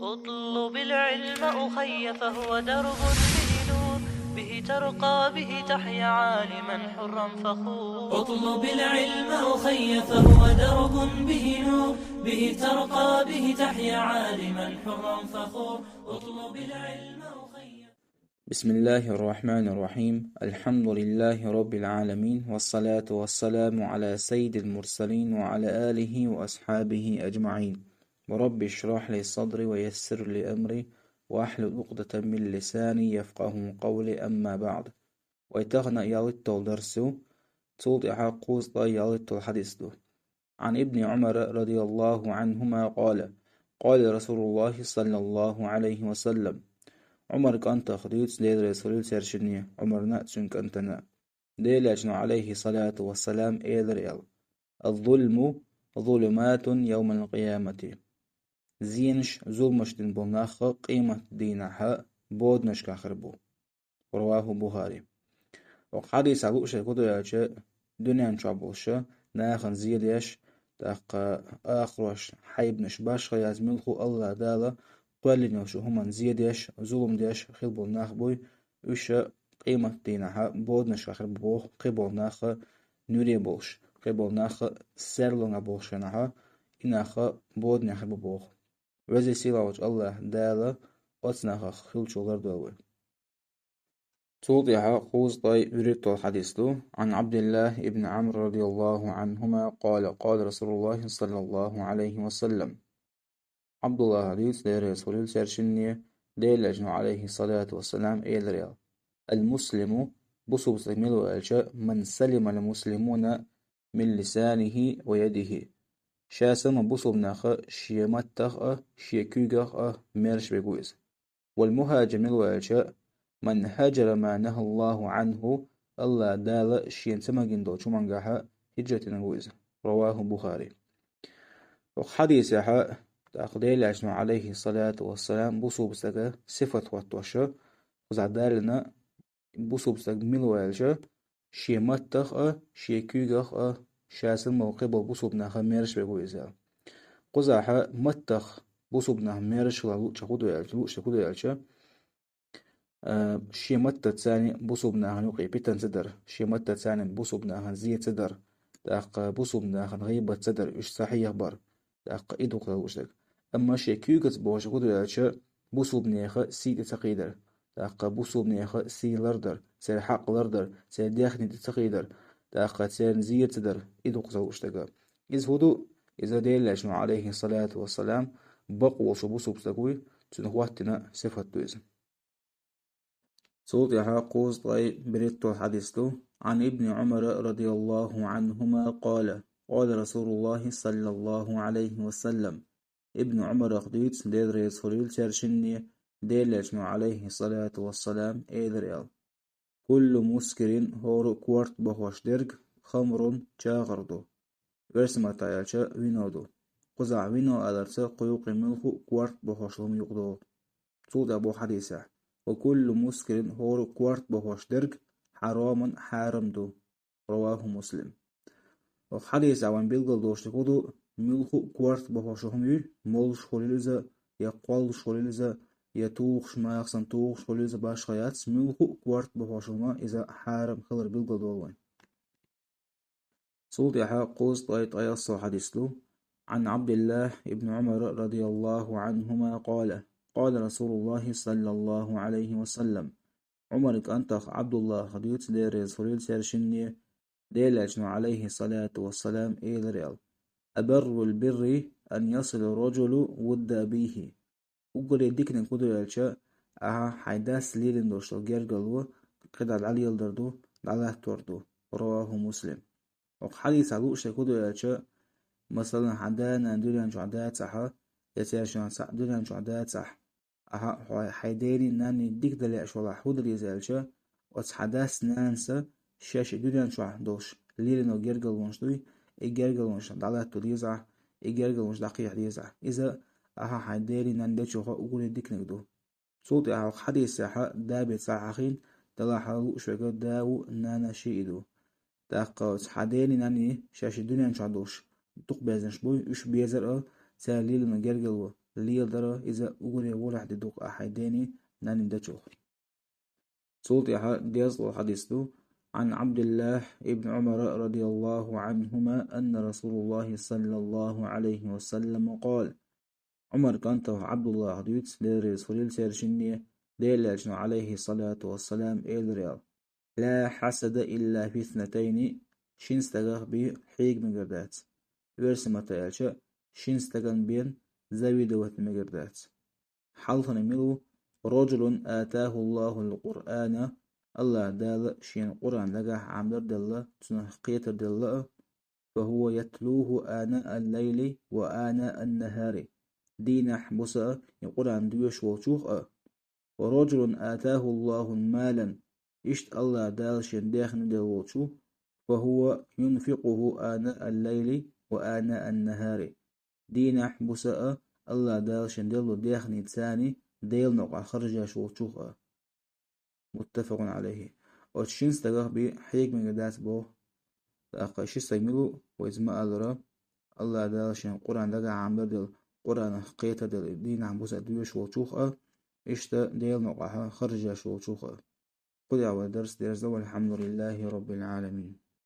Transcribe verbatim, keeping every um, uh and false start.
اطلب العلم أخي فهو درب به نور، به ترقى به تحيا عالما حرا فخور. اطلب العلم أخي فهو درب به نور، به ترقى به تحيا عالما حرا فخور. اطلب العلم أخي. بسم الله الرحمن الرحيم. الحمد لله رب العالمين، والصلاة والسلام على سيد المرسلين وعلى آله وأصحابه أجمعين. ورب اشرح لي صدري ويسر لي أمري واحلل عقدة من لساني يفقهوا قولي، أما بعد. Вай тахан ялхитталгӀа дарс ю, цул тӀехьагӀа кхузткъеи ялхитталгӀа хьадис ду. عن ابن عمر رضي الله عنهما قال: قال رسول الله صلى الله عليه وسلم. Ӏумар кӀантах дуьйцу, Дела реза хуьлийла цаьрга шинна, Ӏумарна а, цуьнан кӀантана а. Делан Элчано, عليه الصلاة والسلام, элира аьлла: الظلم ظلمات يوم القيامة. Зенаш зуламаш дина болу нах къематдийнахь боданашкахь хир бу. رواه البخاري. Оцу хьадисехь лууш дерг хӀун ду аьлча, дуьнен чохь болуш нахана зен деш, тӀаккха ахарош, хьайбанаш, башха яц муьлхха а АллахӀ Дала кхоьллина йолчу хӀуманна зен деш, зулам деш хила болу нах буй, уьш къематдийнахь боданашкахь хир бу боху, кхин болу нах нуьре болуш, кхин болу нах серлонга болуш хенахь, и нах боданехь хир бу боху. Веза сийлахь волчу АллахӀ Дала оцу нахах хуьлучух лардойла вай. Цул тӀаьхьа кхузткъеи вуьрхӀитталгӀа хьадис ду. عن عبد الله بن عمرو رضي الله عنهما قال: قال رسول الله صلى الله عليه وسلم. Ӏабдуллахьа дуьйцу, Дела реза хуьлийла цаьрга шинна, Делан Элчано, عليه الصلاة والسلام, элира аьлла: المسلم, бусалба стаг мила ву аьлча, من سلم المسلمون من لسانه ويده. Ша санна бусалба нах шен маттах а, шен куьйгах а маьрша верг ву иза. والمهاجر мила ву аьлча, من هجر ما نهى الله عنه, АллахӀ Дала Шена ца магийна долчу хӀумангахь хӀижрат динарг ву иза. رواه البخاري. Оцу хьадисехь тӀаккха Делан Элчано, عليه الصلاة والسلام, бусалба стага сифат хӀоттош, кхузахь далийна бусалба стаг мила ву аьлча, шен маттах а, шен куьйгах а, ша санна болу кхин болу бусалба нах маьрша верг ву иза. Кхузахь маттах бусалба нах маьрша хила луучу хӀун ду аьлча, лууш дерг хӀун ду аьлча, а, шен маттаца царна бусалба нахана юкъе питана ца дар, шен маттаца царна бусалба нахана зен ца дар, тӀаккха бусалба нахана гӀийбат ца дар, уьш ца хьехабар, тӀаккха и ду кхузахь лууш дерг. Амма шен куьйгаца бохуш хӀун ду аьлча, бусалба нехан сий тӀе ца кхийдар, тӀаккха бусалба нехан сий лардар, церан хьакъ лардар, церан даьхни тӀе ца кхийдар, тӀаккха церан зен ца дар, и ду кхузахь лууш дерг. Иза хӀун ду? Иза Делан Элчано, عليه الصلاة والسلام, бакъ волуш бусалба стаг вуй, цуьнан хӀоттийна сифат ду иза. Цул тӀаьхьа кхузткъеи берхӀитталгӀа хьадис ду. عن ابن عمر رضي الله عنهما قال: قال رسول الله صلى الله عليه وسلم. Ибн Ӏумарах дуьйцу, Дела реза хуьлийла цаьрга шинна, Делан Элчано, عليه الصلاة والسلام, элира аьлла: كل مسكر, хӀора а корта бохош дерг, خمر, чагӀар ду. Оьрсийн маттахь аьлча, вино ду. Кхузахь вино аларца кху юккъе муьлхха а корта бохош хӀума юкъадолу. Цул тӀаьхьа боху хьадисехь: وكل مسكر, хӀора а корта бохош дерг, حرام, хьарам ду. رواه مسلم. Оцу хьадисехь вайна билгалдолуш дерг хӀун ду, муьлхха а корта бохош хӀума юй, молуш хуьлийла иза, я кхоллуш хуьлийла иза, я тухуш, махсан тухуш хуьлийла иза, башха яц, муьлхха а корта бохош хӀума иза хьарам хилар билгалдолу вайна. Цул тӀаьхьа кхузткъеи ткъайоьсналгӀа хьадис ду. عن عبد الله بن عمر رضي الله عنهما قال: قال رسول الله صلى الله عليه وسلم. Ӏумаран кӀантах Ӏабдуллахьа дуьйцу, Дела реза хуьлийла цаьрга шинна, Делан Элчано, عليه الصلاة والسلام, элира аьлла: أبر البر أن يصل الرجل ود أبيه. Уггаре диканиг хӀун ду аьлча, ахьа хьайн дас лелийна долуш долу гергарло кхидӀа дӀалеладар ду, дӀалаттор ду. رواه مسلم. Оцу хьадисехь лууш дерг хӀун ду аьлча, масала, хьан да-нана дуьнен чохь дацахь, я церан цхьаъ дуьнен чохь дацахь, ахьа хьо хьайн дений, нанний дика дан лаьаш валахь, хӀун дан деза аьлча, оцу хьан дас-нанас шаьш и дуьнен чохь долуш лелийна гергарлонаш дуй, и гергарлонаш дӀалатто дезахь, и гергарлонаш дӀакхехьа дезахь. Иза ахьа хьайн дений, нанний дечух уггаре диканиг ду. Цул тӀаьхьа хьадисехь да-бен цхьаъ хьахийна, делахь лууш верг да ву, нана шиъ ду. ТӀаккха оцу хьан дений, нанний шаьш и дуьнен чохь долуш дукха безнарш буй, уьш безар а, цара лелийна гергарло леладар иза уггаре волахь де ду-кх ахь хьайн дений, нанний дечул. Цул тӀаьхьа дезткъа хьадис ду: عن عبد الله بن عمر رضي الله عنهما أن رسول الله صلى الله عليه وسلم قال: Ӏумар кӀантах Ӏабдуллахьа дуьйцу, Дела реза хуьлийла цаьршинна, Делан Элчано, عليه الصلاة والسلام, элира аьлла: لا حسد إلا في اثنتين, шина стагах бен хьега мегар дац. Оьрсийн маттахь аьлча, шина стагана бен завидовать мегар дац. Хьалхара мила ву: رجل آتاه الله القرآن, АллахӀ Дала шена Къуръан дагахь Ӏамадар делла, цунах кхетар делла а, فهو يتلوه آناء الليل وآناء النهار, дийнахь, буса а и Къуръан доьшуш волчух а. ورجل آتاه الله مالا, иштта АллахӀ Дала шена даьхни делла волчу, فهو ينفقه آناء الليل وآناء النهار, дийнахь, буса а АллахӀ Дала шена делла даьхни царна Делан некъахь харжаш волчух а. متفق عليه. Оцу шина стагах бен хьега мегар дац боху. ТӀаккха ши стаг мила ву, вайца ма-аллара, АллахӀ Дала шена Къуръан дагахь Ӏамадар делла, Къуръанах кхетар делла, дийнахь, буса а доьшуш волчух а, иштта Делан некъахь харжаш волчух а. Кху тӀехь вай дарс дерза. والحمد لله رب العالمين.